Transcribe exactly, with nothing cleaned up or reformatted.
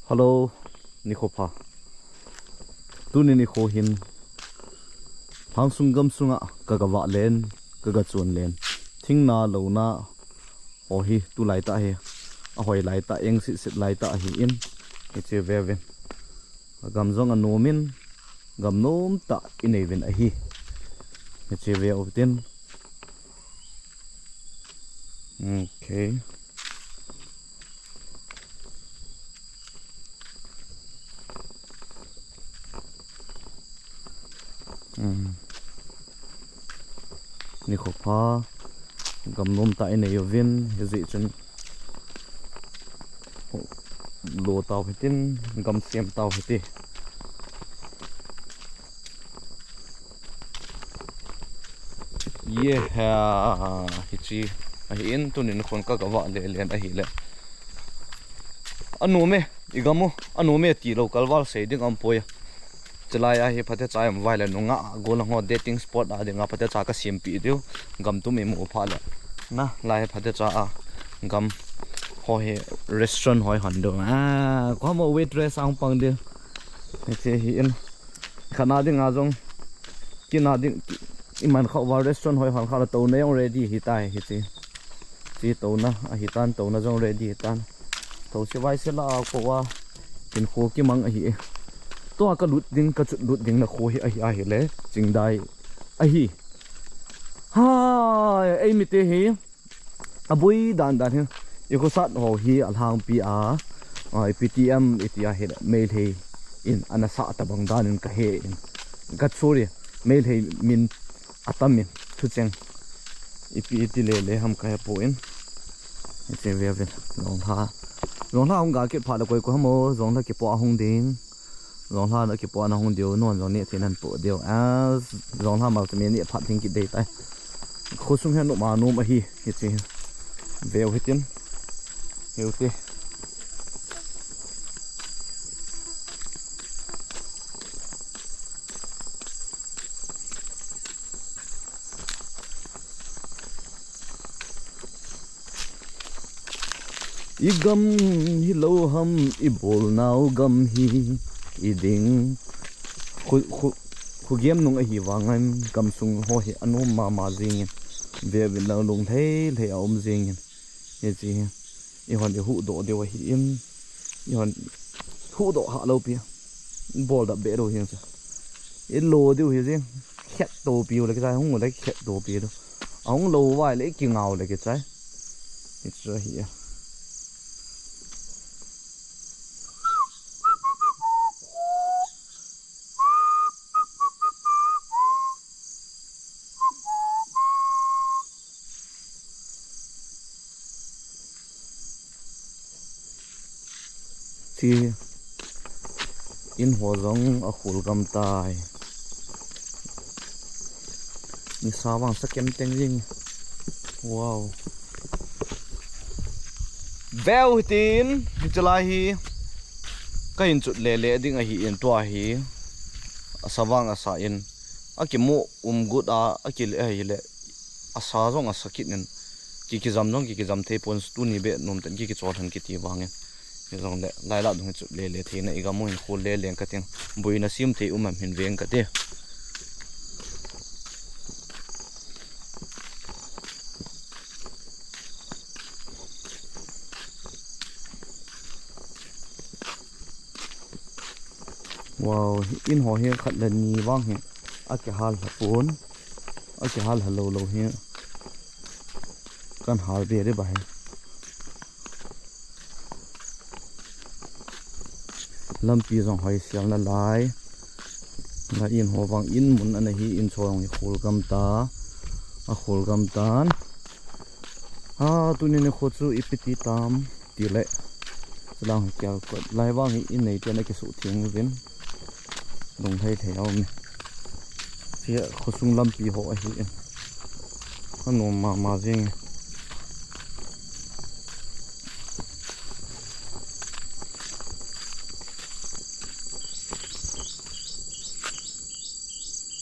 Hello, nikho pha. Tuni nikho hin lhangsung gamsunga ka ga vah len, ka ga chun len. Thingna lona ho hi tulai tah hi, a hoi lai tah, eng sit sit lai tah ahi in, hiche ve uvin. Gam jong a nom in, gam nom tah i nei uvin ahi. Hiche ve uvin tin. Okay. Nikho pha, gam nom tah i nei uvin, hijeh chun lo tau hitin, gam sem tau hiti. Ye ha, hichi ahi in, tunin khon ka ga vah le len ahi le. A nom e, i gam u, a nom e ti lo kalval sei ding aum poi. Chulai a hi phatecha i um vai le nunga golang ho dating spot a dinga phatecha ka sempeh diu, gam tum i mu pha le. Na, lai phatecha a gam ho hi restaurant hoi hon diu. A, ko mo waitress ang pang diu. Hichi hi in. Khatna dinga jong, kina ding, i man khauva restaurant hoi hon kha la touna jong ready hitai hichi. Chi touna, ahi tan touna jong ready tan. Tou se vai se la a ko va, in kho kimang ahi e. Tua ka lut ding, ka chut lut ding na kho hi ahi, ahi le, Chingdai ahi. Ha, ei mite hi, a bui dan dan hi. I khosat ho hi a lhangpi a, a, i P T M, i ti a hi le, Meitei in ana sah tabang dan in ka he in. Ka churi, Meitei min a tam in, thucheng. Ipi i ti le le ham ka he poi in. Hiche ve uvin, Jonglha. Jonglha hung ga kit pha le koi ko ham o, Jonglha kipo a hung ding. Jonglha na kipo a na hung diu, non jong ni thi nan po diu. A, Jonglha mal te mi ni phat ding kit dei tai. Khosung hi a nom a nom ahi, hichi. Ve u hitin. Hiu te. I gam hilou ham, i bolnau gam hi, i ding. Khu, khu, khu gem nung ahi vangin, gamsung ho hi a nom mama jingin. Ve uvin lang lung lhei lhei a um jingin. Hichi hi. I hon i huhdoh diu ahi in. I hon huhdoh ha lou pi. Bol dap be lou hi chu. I lo diu hi jing. Khet to pi u le kichai, hung u le khet to pi diu. A hung lo vai le i kingau le kichai. Hichu ahi a. Chi in ho jong a khul gam tai. Nisa vang sa kem teng jing. Wow. Ve u hitin, hiche lai hi ka hin chut le le ding ahi in tua hi. Asa vang asa in. A kimu um gut a, a kile ahi le. Asa jong asa kit in. Ki kijam jong ki kijam thei pon tuni be nom ten ki kichol han kiti vangin. Hijongle, lai la dung hi chut le le theina i gam u hin khul le leng ka ting. Buina sim thei um am hin veng ka ti. Wow, in ho hi khat le ni vang hi. A kihal ha pon. A kihal ha lou lou hi. Kan hal be de ba hi. Lampi jong hoi sial na lai. Na in ho vang in mun ana hi in chong i khul gam ta. A khul gam tan. Ha, tuni ni kho chu ipi ti tam ti le. Chulang hi kial kot. Lai vang hi in nei te na kisu thing vin. Lung thei thei a um e. Chia khosung lampi ho ahi in. A nom mama jing e.